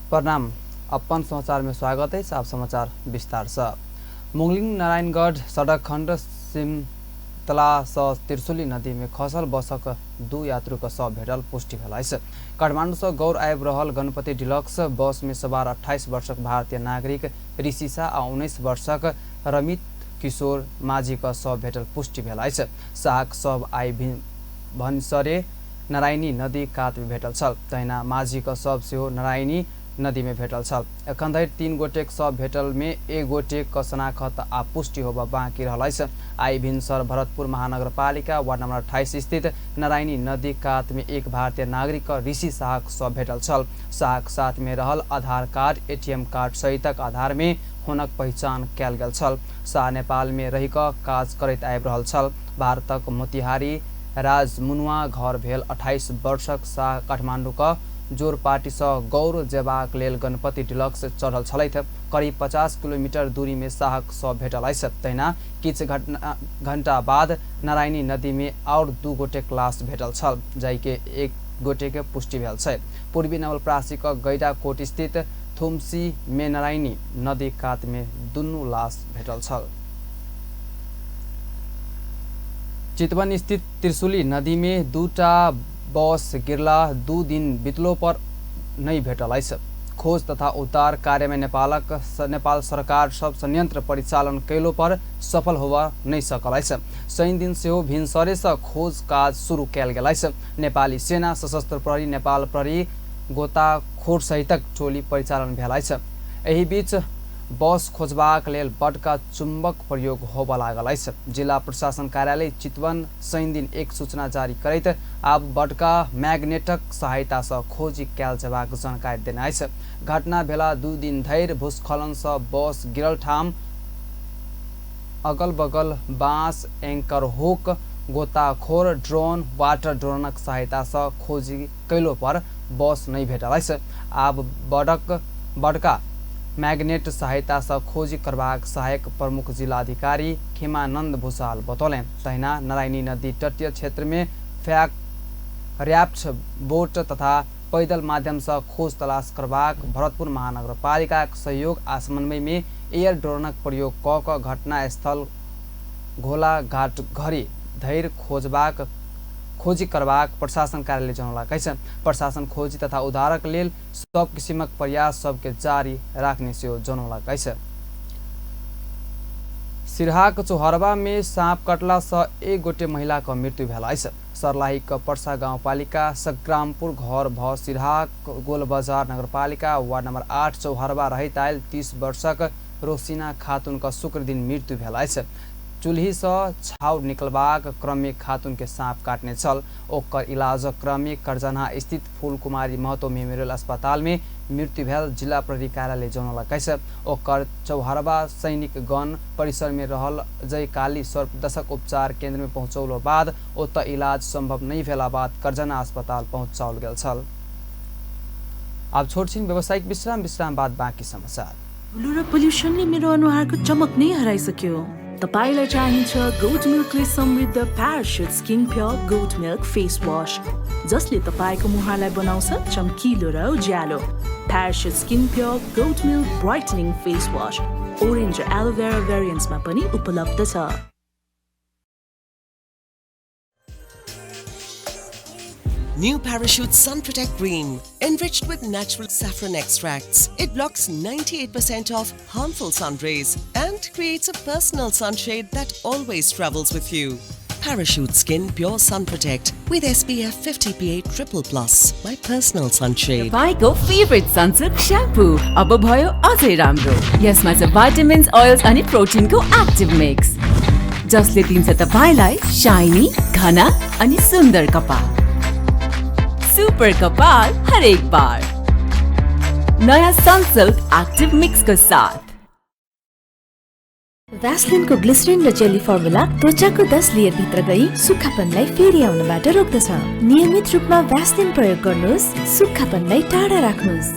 प्रणाम, अपन समाचार में स्वागत है। आप समाचार विस्तार से। मुंगलिंग नारायणगढ़ सड़क खंड सिमतला स त्रिशुली नदी में खसल बसक 2 यात्रु के शव भेटल पुष्टि भेल अछि। काठमांडू से गौर आबि रहल गणपति डिलक्स बस में सवार 28 वर्षक भारतीय नागरिक ऋषि शाह आ 19 वर्षक रमित किशोर माझी के शव भेटल पुष्टि भेल अछि। शाहक शव आइ भन्सरे नारायणी नदी कात में भेटल छल। तहिना माझी के शव सेहो नारायणी नदी में भेटल छल। एखन धरि 3 गोटेक शव भेटल में 1 गोटेक शनाखत आ पुष्टि होबऽ बाँकी रहल अछि। आइ भिनसर भरतपुर महानगरपालिका वार्ड नंबर 28 स्थित नारायणी नदी कात में एक भारतीय नागरिक ऋषि शाहक शव भेटल छल। शाहक साथ में रहल आधार कार्ड, एटीएम कार्ड सहितक आधार में हुनक पहिचान कयल गेल छल। शाह नेपाल में रहि कऽ काज करैत आबि रहल छल। भारतक मोतिहारी राजमुनुआ घर भेल 28 वर्षक शाह काठमांडू क जोरपाटी सँ गौर जेबाक लेल गणपति डिलक्स चढ़ल छलथि। करीब 50 किलोमीटर दूरी में शाहक शव भेटल अछि। तहिना किछु घंटा बाद नारायणी नदी में और 2 गोटेक लाश भेटल छल, जाहिके 1 गोटे के पुष्टि भेल छै। पूर्वी नवलपरासी क गैडाकोट स्थित थुम्सी में नारायणी नदी कात में दुनू लाश भेटल छल। चितवन स्थित त्रिशुली नदी में 2टा बस गिरला 2 दिन बितलो पर नहीं भेटल अछि। खोज तथा उद्धार कार्य में नेपाल सरकार सब संयंत्र परिचालन कैलो पर सफल होबऽ नहीं सकल अछि। शनि दिन सेहो भिनसरे से खोज काज शुरू कयल गेल अछि। नेपाली सेना, सशस्त्र प्रहरी, नेपाल प्रहरी, गोताखोर सहितक टोली परिचालन भेल अछि। एहि बीच बस खोजबाक लेल बड़का चुंबक प्रयोग होबऽ लागल अछि। जिला प्रशासन कार्यालय चितवन शनि दिन एक सूचना जारी करैत आब बड़का मैग्नेटक सहायता सँ खोजी कयल जेबाक जानकारी देने अछि। घटना भेला 2 दिन धरि भूस्खलन सँ बस गिरल ठाम अगल बगल बाँस, एंकर हुक, गोताखोर, ड्रोन, वाटर ड्रोनक सहायता सँ खोजी कैलो पर बस नहीं भेटल अछि। आब बड़का मैग्नेट सहायता सँ खोजी करबाक सहायक प्रमुख जिलाधिकारी खेमानंद भूषाल बतौलनि। तहिना नारायणी नदी तटीय क्षेत्र में रैफ्ट बोट तथा पैदल माध्यम सँ खोज तलाश करबाक भरतपुर महानगरपालिकाक सहयोग आ समन्वय में एयर ड्रोनक प्रयोग कऽ कऽ घटनास्थल घोला घाट घरी धरि खोजी करबाक प्रशासन कार्यालय जनौलक अछि। प्रशासन खोजी तथा उद्धारक लेल सब किसिमक प्रयास सबके जारी राख्ने सेहो जनौलक अछि। सिरहाक चौहरबा में सांप कटला सँ 1 गोटे महिला क मृत्यु भेल अछि। सर्लाही क परसा गाउँपालिका संग्रामपुर घर भ सिरहाक गोलबजार नगरपालिका वार्ड नंबर 8 चौहरबा रहैत आयल 30 वर्षक रोसिना खातून क शुक्र दिन मृत्यु भेल अछि। चूल्ही सँ छाउर निकलबाक क्रम में खातून के सांप काटने छल। ओकर इलाजक क्रम में करजनहा स्थित फूलकुमारी महतो मेमोरियल अस्पताल में मृत्यु भेल जिला प्रहरी कार्यालय जनौलक अछि। ओकर चौहरबा सैनिक गण परिसर में रहल जयकाली सर्पदशक उपचार केंद्र में पहुँचौलो बाद ओतऽ इलाज संभव नहीं भेला बाद करजना अस्पताल पहुँचाओल गेल छल। आब छोटछिन व्यावसायिक विश्राम, विश्राम बाद बाँकी समाचार। धुलो र पोल्युसनले मेरो अनुहारको चमक नै हराइसक्यो। तपाईलाई चाहिन्छ गोट मिल्कले समृद्ध Parachute skin pure goat milk face wash, जसले तपाईको मुहारलाई बनाउँछ चम्किलो र उज्यालो। Parachute skin pure goat milk brightening face wash orange र एलोभेरा भेरिएन्ट्समा पनि उपलब्ध छ। New Parachute Sun Protect Cream, enriched with natural saffron extracts. It blocks 98% of harmful sun rays and creates a personal sunshade that always travels with you. Parachute Skin Pure Sun Protect with SPF 50 PA triple plus, my personal sunshade. तपाईको favourite Sunsilk श्याम्पू अब भयो अझै राम्रो। यसमा छ vitamins, oils अनि प्रोटिनको active mix, जसले दिन्छ तपाईलाई शाइनी, घना अनि सुन्दर कपाल। सुपर कपाल हर एक बार नया सनसिल्क एक्टिभ मिक्स के साथ। भ्यासलिनको ग्लिसरिन र जेली फर्मुला त्वचाको 10 लेयर भित्र गई सुक्खापनलाई फेरि आउनबाट रोक्दछ। नियमित रूपमा भ्यासलिन प्रयोग गर्नुहोस्, सुक्खापनलाई टाढा राख्नुहोस्।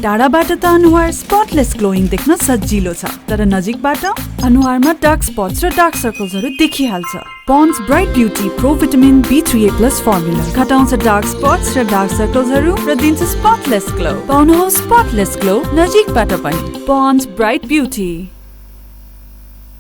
टाढाबाट त अनुहार स्पटलेस ग्लोइङ देख्न सजिलो छ, तर नजिकबाट अनुहारमा डार्क स्पट्स र डार्क सर्कल्सहरू देखिहाल्छ। Pond's Bright Beauty Pro Vitamin B3A Plus formula घटाउँछ dark spots र डार्क सर्कल्सहरू र दिन्छ स्पटलेस ग्लो। पाउनुहोस् स्पटलेस ग्लो नजिकबाट पनि। Pond's Bright Beauty।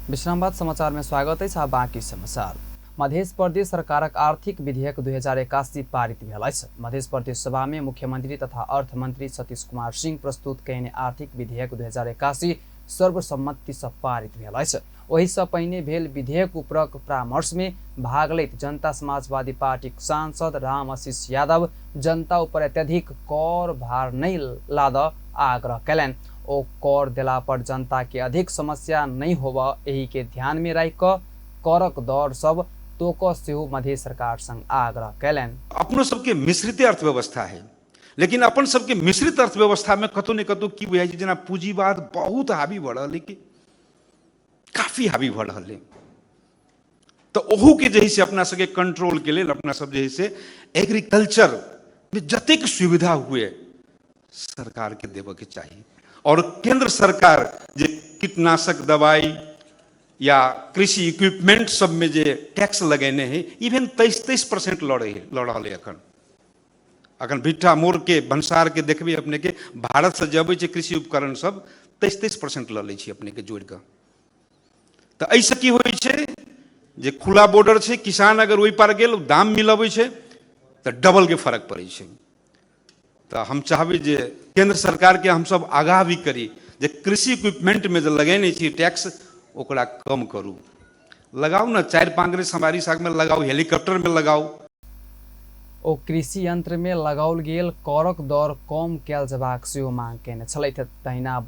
विश्रामबाद समाचार में स्वागत अछि। बाँकी समाचार। मध्य प्रदेश सरकारक आर्थिक विधेयक 2081 पारित भेल अछि। मध्य प्रदेश सभा में मुख्यमंत्री तथा अर्थमंत्री सतीश कुमार सिंह प्रस्तुत कयने आर्थिक विधेयक 2081 सर्वसम्मति से पारित भेल अछि। ओहिसँ पहिने भेल विधेयक उपरक परामर्श में भाग लैत जनता समाजवादी पार्टीक सांसद राम आशीष यादव जनता ऊपर अत्यधिक कर भार नहि लादऽ आग्रह कयलनि। ओ कर देला पर जनता के अधिक समस्या नहि होबऽ एहि के ध्यान में राखि कऽ करक दर सब तोकऽ सेहो मध्य सरकार संग आग्रह कयलनि। अपनो सबके मिश्रित अर्थव्यवस्था है, लेकिन अपन सबके मिश्रित अर्थव्यवस्था में कतौ ने कतौ की बुझाइ छै जेना पूंजीवाद बहुत हावी भऽ रहल है, कि काफी हावी भऽ रहल है। तऽ ओहूके जे है से अपना सबके कंट्रोलके लेल अपना सब जे है से एग्रीकल्चर में जतेक सुविधा हुए सरकारके देबऽके चाही। और केंद्र सरकार जे कीटनाशक दवाई या कृषि इक्विपमेंट सब में जे टैक्स लगेने है, इवन 23-23% लऽ रहल है। अखन अखन भिट्ठा मोड़के भंसारके देखबै अपनेके, भारतसँ जे अबै छै कृषि उपकरण सब 23-23% लऽ लै छै अपनेके जोड़िकऽ। तऽ एहिसँ की होइ छै जे खुला बॉर्डर छै, किसान अगर ओहि पार गेल दाम मिलबै छै तऽ डबलके फर्क पड़ै छै। तऽ हम चाहबै जे केंद्र सरकारके हमसब आगाह भी करी जे कृषि इक्विपमेंटमे जे लगेने छी टैक्स ओकरा कम करू, लगाउ ने 4 पाँगरे समारी सागमे लगाउ, हेलीकॉप्टरमे लगाउ। ओ कृषि यंत्र में लगाओल गेल करक दर कम कयल जेबाक सेहो मांग कयने छलथि। तहिना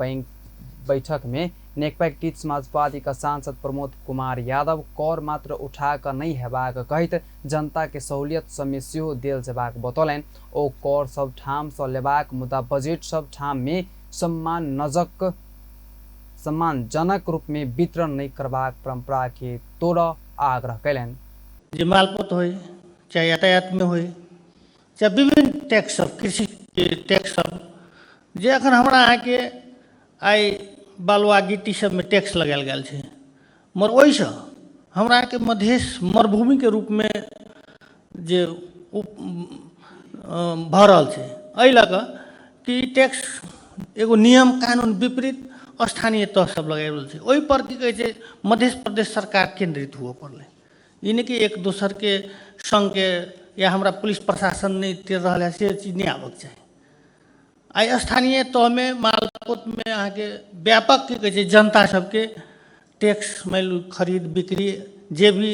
बैठक में नेकपा एकीकृत समाजवादी का सांसद प्रमोद कुमार यादव कर मात्र उठा कऽ नहि हेबाक कहैत जनता के सहूलियत समेत सेहो देल जेबाक बतौलनि। ओ कर सब ठाम सँ लेबाक मुदा बजट सब ठाम में सम्मानजनक रूप में वितरण नहि करबाक परंपरा के तोड़ऽ आग्रह कयलनि। जे मालपोत होइ, चाहे यातायातमे होइ, चाहे विभिन्न टैक्स सब, कृषिके टैक्स सब, जे एखन हमरा अहाँके आइ बालुआ गिट्टी सबमे टैक्स लगायल गेल छै, मगर ओहिसँ हमरा अहाँके मधेश मरुभूमिके रूपमे जे भऽ रहल छै, एहि लऽ कऽ कि ई टैक्स एगो नियम कानून विपरीत स्थानीय तह सब लगायल रहल छै। ओहिपर की कहै छै मध्य प्रदेश सरकार केन्द्रित हुअ पड़लै। ई नहि कि एक दोसरके सङ्गके या हमरा पुलिस प्रशासन नहि टेर रहल है, से चीज नहि आबऽके चाही। आइ स्थानीय तहमे मालपोतमे अहाँके व्यापक की कहै छै जनता सबके टैक्स मानि लू खरीद बिक्री जे भी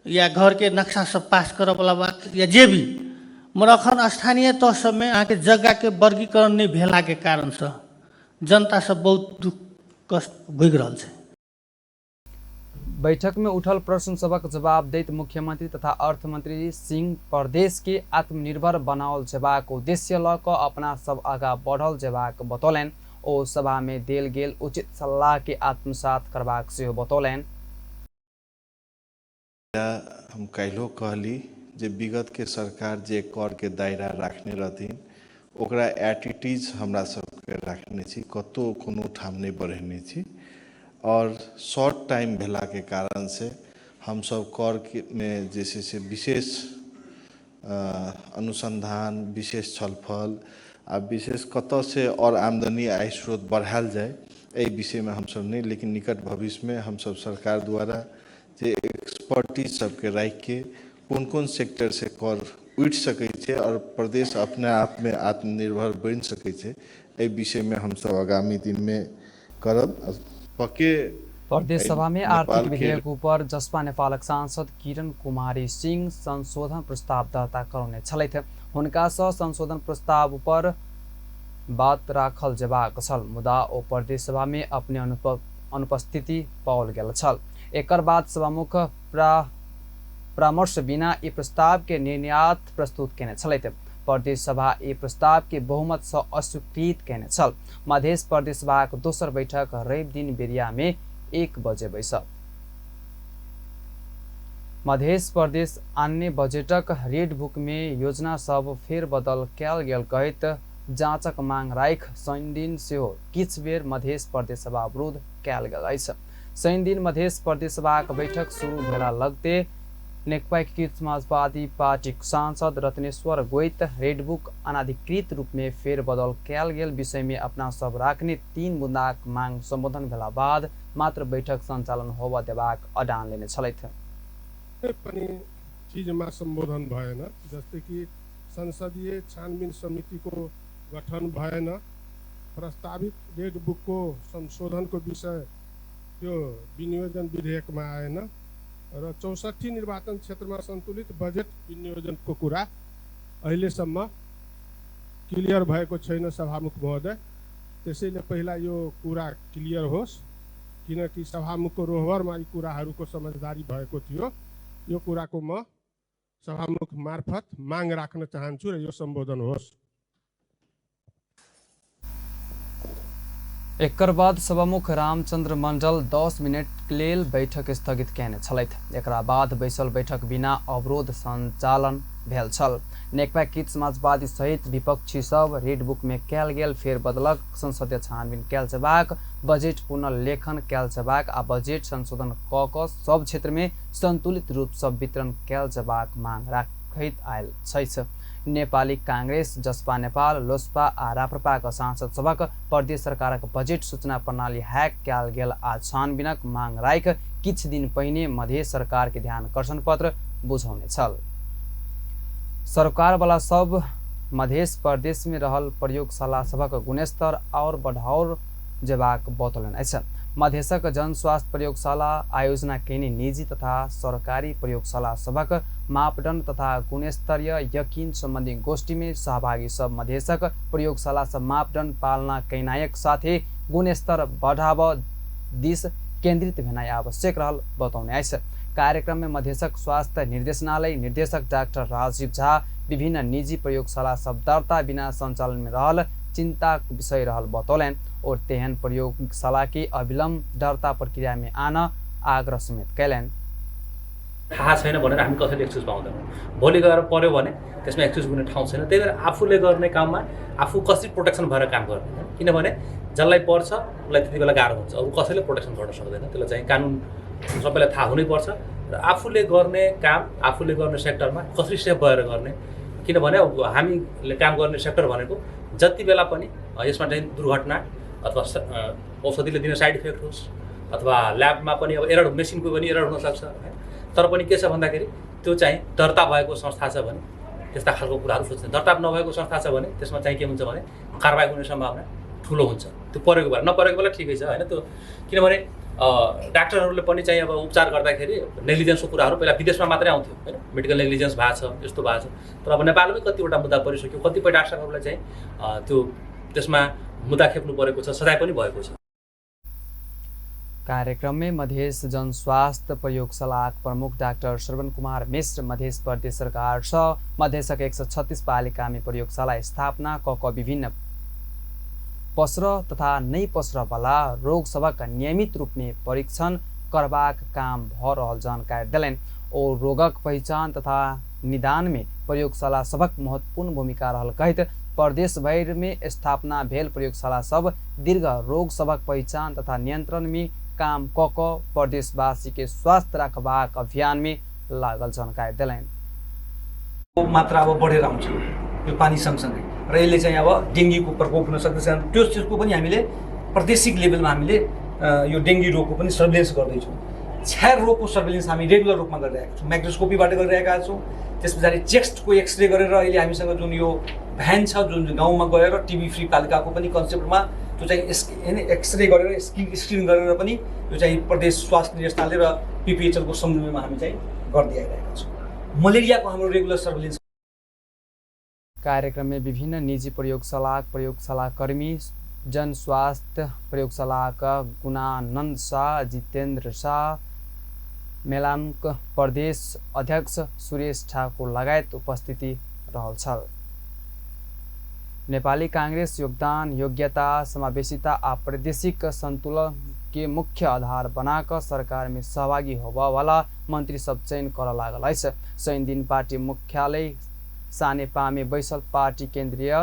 या घरके नक्शा सब पास करऽवला बात या जे भी, मगर अखन स्थानीय तह सबमे अहाँके जग्गाके वर्गीकरण नहि भेलाके कारणसँ जनता सब बहुत दुःख कष्ट भोगि रहल छै। बैठक में उठल प्रश्न सबक जवाब दैत मुख्यमंत्री तथा अर्थमंत्री सिंह प्रदेश के आत्मनिर्भर बनाओल जेबाक उद्देश्य लऽ कऽ अपना सब आगाँ बढ़ल जेबाक बतौलनि। ओ सभा में देल गेल उचित सल्लाह के आत्मसात करबाक सेहो बतौलनि। हम काल्हिओ कहली जे विगतके सरकार जे करके दायरा राखने रहथिन ओकरा एट it is हमरा सबके राखने छी, कतहु कोनो ठाम नहि बढ़ेने छी। आओर शॉर्ट टाइम भेलाके कारण से हमसब करमे जे छै से विशेष अनुसन्धान, विशेष छलफल आ विशेष कतऽसँ आओर आमदनी आय स्रोत बढ़ायल जाय एहि विषयमे हमसब नहि, लेकिन निकट भविष्यमे हमसब सरकार द्वारा जे एक्सपर्टीज सबके राखिके कोन कोन सेक्टरसँ कर उठि सकै छै आओर प्रदेश अपने आपमे आत्मनिर्भर बनि सकै छै, एहि विषयमे हमसब आगामी दिनमे करब। पक्के प्रदेश सभा में आर्थिक नेपालके विधेयक ऊपर जसपा नेपालक सांसद किरण कुमारी सिंह संशोधन प्रस्ताव दर्ता करौने छलथि। हुनका सँ संशोधन प्रस्ताव पर बात राखल जेबाक छल, मुदा ओ प्रदेश सभा में अपने अनुपस्थिति पाओल गेल छल। एकर बाद सभामुख परामर्श बिना ई प्रस्ताव के निर्णयार्थ प्रस्तुत केने छलथि। प्रदेश सभा ई प्रस्ताव के बहुमत सँ अस्वीकृत केने छल। मध्य प्रदेश सभाक दोसर बैठक रवि दिन बेरिया में 1 बजे बैसत। मध्य प्रदेश अन्य बजटक रेड बुक में योजना सब फेरबदल कयल गेल कहैत जांचक मांग राखि शनिदिन सेहो किछु बेर मध्य प्रदेश सभा अवरुद्ध कयल गेल अछि। शनिदिन मध्य प्रदेश सभाक बैठक शुरू भेला लगते नेकपा एकीकृत समाजवादी पार्टीक सांसद रत्नेश्वर गोइत रेडबुक अनाधिकृत रूपमे फेरबदल कयल गेल विषयमे अपना सब राखने 3 बुंदाक मांग सम्बोधन भेला बाद मात्र बैठक सञ्चालन होबऽ देबाक अडान लेने छलथि। पनि चिजमा सम्बोधन भएन, जस्तै कि संसदीय छानबिन समितिको गठन भएन, प्रस्तावित रेड बुकको संशोधनको विषय त्यो विनियोजन विधेयकमा आएन र 64 निर्वाचन क्षेत्रमा सन्तुलित बजेट विनियोजनको कुरा अहिलेसम्म क्लियर भएको छैन सभामुख महोदय। त्यसैले पहिला यो कुरा क्लियर होस्, किनकि सभामुखको रोहवरमा यी कुराहरूको समझदारी भएको थियो। यो कुराको म सभामुख मार्फत माग राख्न चाहन्छु र यो सम्बोधन होस्। एकर बाद सभामुख रामचंद्र मंडल 10 मिनट लेल बैठक स्थगित कयने छलथि। एकरा बाद बैसल बैठक बिना अवरोध संचालन भेल छल। नेकपा एकीकृत समाजवादी सहित विपक्षी सब रेडबुक में कयल गेल फेरबदलक संसदीय छानबिन कयल जेबाक, बजेट पुनर्लेखन कयल जेबाक आ बजेट संशोधन क क सब क्षेत्र में संतुलित रूप सँ वितरण कयल जेबाक मांग राखैत आयल अछि। नेपाली कांग्रेस, जसपा नेपाल, लोसपा आ राप्रपाक सांसद सभक प्रदेश सरकारक बजेट सूचना प्रणाली हैक कयल गेल आ छानबिनक मांग राखि किछु दिन पहिने मधेश सरकार के ध्यानाकर्षण पत्र बुझौने छल। सरकार वाला सब मधेश प्रदेश में रहल प्रयोगशाला सभक गुणस्तर और बढ़ाओल जेबाक बतौलनि अछि। मधेशक जनस्वास्थ्य प्रयोगशाला आयोजना कयने निजी तथा सरकारी प्रयोगशाला सभक मापदण्ड तथा गुणस्तरीय यकीन सम्बन्धी गोष्ठी में सहभागी सब मधेशक प्रयोगशाला सब मापदण्ड पालना कयनायक साथे गुणस्तर बढ़ाब दिस केन्द्रित भेनाइ आवश्यक रहल बतौने अछि। कार्यक्रम में मधेशक स्वास्थ्य निर्देशनालय निर्देशक डाक्टर राजीव झा विभिन्न निजी प्रयोगशाला सब दर्ता बिना संचालन में रहल चिंता विषय रहल बतौलनि और तेहन प्रयोगशाला के अविलंब दर्ता प्रक्रिया में आन आग्रह समेत कयलनि। थाहा छैन भनेर हामी कसैले एक्सक्युज पाउँदैनौँ। भोलि गएर पऱ्यो भने त्यसमा एक्सक्युज हुने ठाउँ छैन। त्यही भएर आफूले गर्ने काममा आफू कसरी प्रोटेक्सन भएर काम गर्ने, किनभने जसलाई पर्छ उसलाई त्यति बेला गाह्रो हुन्छ, अरू कसैले प्रोटेक्सन गर्न सक्दैन। त्यसलाई चाहिँ कानुन सबैलाई थाहा हुनैपर्छ र आफूले गर्ने काम आफूले गर्ने सेक्टरमा कसरी सेफ भएर गर्ने, किनभने अब हामीले काम गर्ने सेक्टर भनेको जति बेला पनि यसमा चाहिँ दुर्घटना अथवा औषधिले दिने साइड इफेक्ट होस् अथवा ल्याबमा पनि अब एरर, मेसिनको पनि एरर हुनसक्छ होइन। तर पनि के छ भन्दाखेरि त्यो चाहिँ दर्ता भएको संस्था छ भने त्यस्ता खालको कुराहरू सोच्ने, दर्ता नभएको संस्था छ भने त्यसमा चाहिँ के हुन्छ भने कारवाही हुने सम्भावना ठुलो हुन्छ। त्यो परेको बेला नपरेको बेला ठिकै छ होइन। त्यो किनभने डाक्टरहरूले पनि चाहिँ अब उपचार गर्दाखेरि नेग्लिजेन्सको कुराहरू पहिला विदेशमा मात्रै आउँथ्यो होइन, मेडिकल नेग्लिजेन्स भएको छ, यस्तो भएको छ। तर अब नेपालमै कतिवटा मुद्दा परिसक्यो, कतिपय डाक्टरहरूलाई चाहिँ त्यो त्यसमा मुद्दा खेप्नु परेको छ, सजाय पनि भएको छ। कार्यक्रम में मधेश जनस्वास्थ्य प्रयोगशाला प्रमुख डाक्टर श्रवण कुमार मिश्र मधेश प्रदेश सरकार सँ मधेशक 136 पालिका में प्रयोगशाला स्थापना क क विभिन्न पस्र तथा नै पस्र वाला रोग सभक नियमित रूप में परीक्षण करबाक काम भ रहल जानकारी देलनि और रोगक पहिचान तथा निदान में प्रयोगशाला सभक महत्वपूर्ण भूमिका रहल कहैत प्रदेश भरि में स्थापना भेल प्रयोगशाला सब दीर्घ रोग सभक पहिचान तथा नियंत्रण में काम क क प्रदेशवासी के स्वास्थ्य रखबाक अभियान में लागल जानकारी देलनि। मात्रा अब बढेर आउँछ यो पानी सँगसँगै र यसले चाहिँ अब डेङ्गीको प्रकोप हुन सक्दछ। त्यो चिजको पनि हामीले प्रादेशिक लेभलमा हामीले यो डेङ्गी रोगको पनि सर्भिलेन्स गर्दैछौँ। छ्यार रोगको सर्भिलेन्स हामी रेगुलर रूपमा गरिरहेका छौँ, माइक्रोस्कोपीबाट गरिरहेका छौँ। त्यस पछाडि चेस्टको एक्सरे गरेर अहिले हामीसँग जुन यो भ्यान छ जुन गाउँमा गएर टिबी फ्री पालिकाको पनि कन्सेप्टमा त्यो चाहिँ एक्सरे गरेर स्क्रिन गरेर पनि यो चाहिँ प्रदेश स्वास्थ्य निर्देशनालय र पिपिएचएलको समन्वयमा हामी चाहिँ गर्दै आइरहेका छौँ। मलेरियाको हाम्रो रेगुलर सर्भिलेन्स। कार्यक्रम में विभिन्न निजी प्रयोगशाला प्रयोगशाला कर्मी, जनस्वास्थ्य प्रयोगशाला का गुणानंद शाह, जितेंद्र शाह, मेलामक प्रदेश अध्यक्ष सुरेश ठाकुर लगायत उपस्थिति रहल छल। नेपाली कांग्रेस योगदान, योग्यता, समावेशिता आ प्रादेशिक संतुलन के मुख्य आधार बनाकर सरकार में सहभागी होबऽवाला मंत्री सब चयन कर लागल अछि। शनिदिन पार्टी मुख्यालय सानेपा में बैसल पार्टी केंद्रीय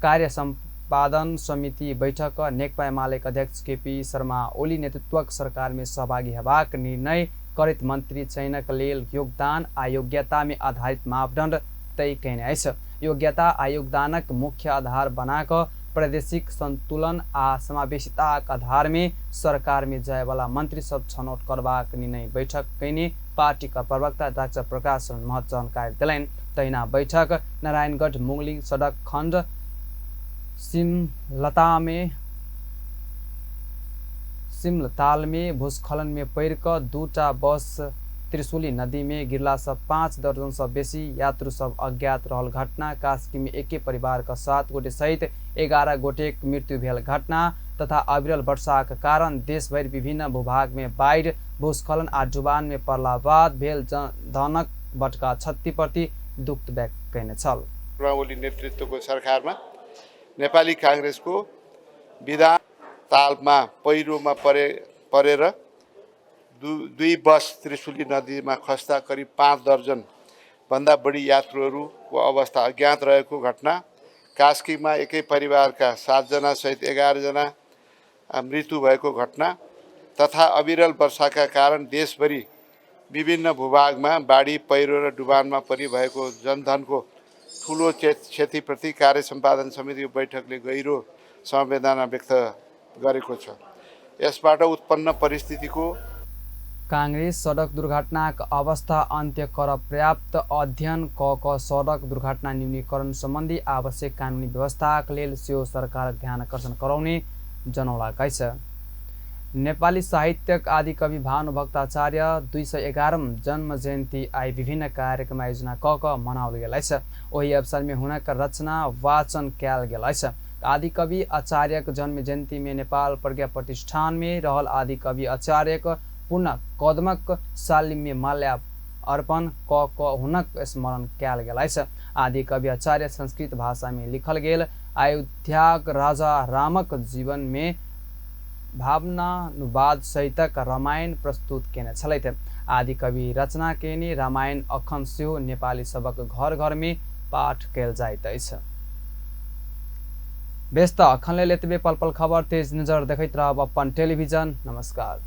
कार्य सम्पादन समिति बैठक नेकपा एमाले अध्यक्ष केपी शर्मा ओली नेतृत्वक सरकार में सहभागी हेबाक निर्णय करैत मंत्री चयनक लेल योगदान आ योग्यता में आधारित मापदंड तय कयने अछि। योग्यता आ योगदानक मुख्य आधार बना कऽ प्रादेशिक संतुलन आ समावेशिताक आधार में सरकार में जायवाला मंत्री सब छनौट करबाक निर्णय बैठक कयने पार्टीक प्रवक्ता डाक्टर प्रकाश शरण महत जानकारी देलनि। तहिना बैठक नारायणगढ़ मुंगलिंग सड़क खंड सिमलताल में भूस्खलन में पड़ि कऽ 2टा बस त्रिशूली नदी में गिरला से 5 दर्जन से बेसी यात्रु सब अज्ञात रहल घटना, कास्की में एके परिवार का 7 गोटे सहित 11 गोटेक मृत्यु भेल घटना तथा अविरल वर्षाक कारण देशभरि विभिन्न भूभाग में बाढ़ि, भूस्खलन आ डुबान में पड़ला बाद भेल धनक बटका क्षतिप्रति दुख व्यक्त कयने छल। ओली नेतृत्वको सरकारमा नेपाली कांग्रेसको विधान तालमा पहिरोमा परेर दुई बस त्रिशुली नदीमा खस्दा करिब 5 दर्जन भन्दा बढी यात्रुहरूको अवस्था अज्ञात रहेको घटना, कास्कीमा एकै परिवारका 7 जना सहित 11 जना मृत्यु भएको घटना तथा अविरल वर्षाका कारण देशभरि विभिन्न भूभागमा बाढी, पहिरो र डुबानमा परी भएको जनधनको ठुलो क्षतिप्रति कार्य सम्पादन समितिको बैठकले गहिरो संवेदना व्यक्त गरेको छ। यसबाट उत्पन्न परिस्थितिको कांग्रेस सड़क दुर्घटनाक अवस्था अन्त्य कर पर्याप्त अध्ययन क सड़क दुर्घटना न्यूनीकरण सम्बन्धी आवश्यक कानुनी व्यवस्थाक लेल सेहो सरकारक ध्यान आकर्षण कराउने जनौलक अछि। नेपाली साहित्यक आदिकवि भानुभक्ताचार्य 211 जन्म जयन्ती आइ विभिन्न कार्यक्रम आयोजना क मनाओल गेल अछि। ओहि अवसर में हुनक रचना वाचन कयल गेल अछि। आदिकवि आचार्यक जन्म जयन्ती में नेपाल प्रज्ञा प्रतिष्ठान में रहल आदिकवि आचार्यक पुनः कदमक सालिम माल्या अर्पण क हुनक स्मरण कयल गेल अछि। आदिकवि आचार्य संस्कृत भाषा में लिखल गेल अयोध्याक राजा रामक जीवन में भावनानुवाद सहितक रामायण प्रस्तुत केने छलथि। आदिकवि रचना केने रामायण अखन सेहो नेपाली सबक घर घर में पाठ कयल जाइत अछि। बेस त अखन लेल एतबे। पल पल खबर तेज नजर देखैत रहब अपन टेलिभिजन। नमस्कार।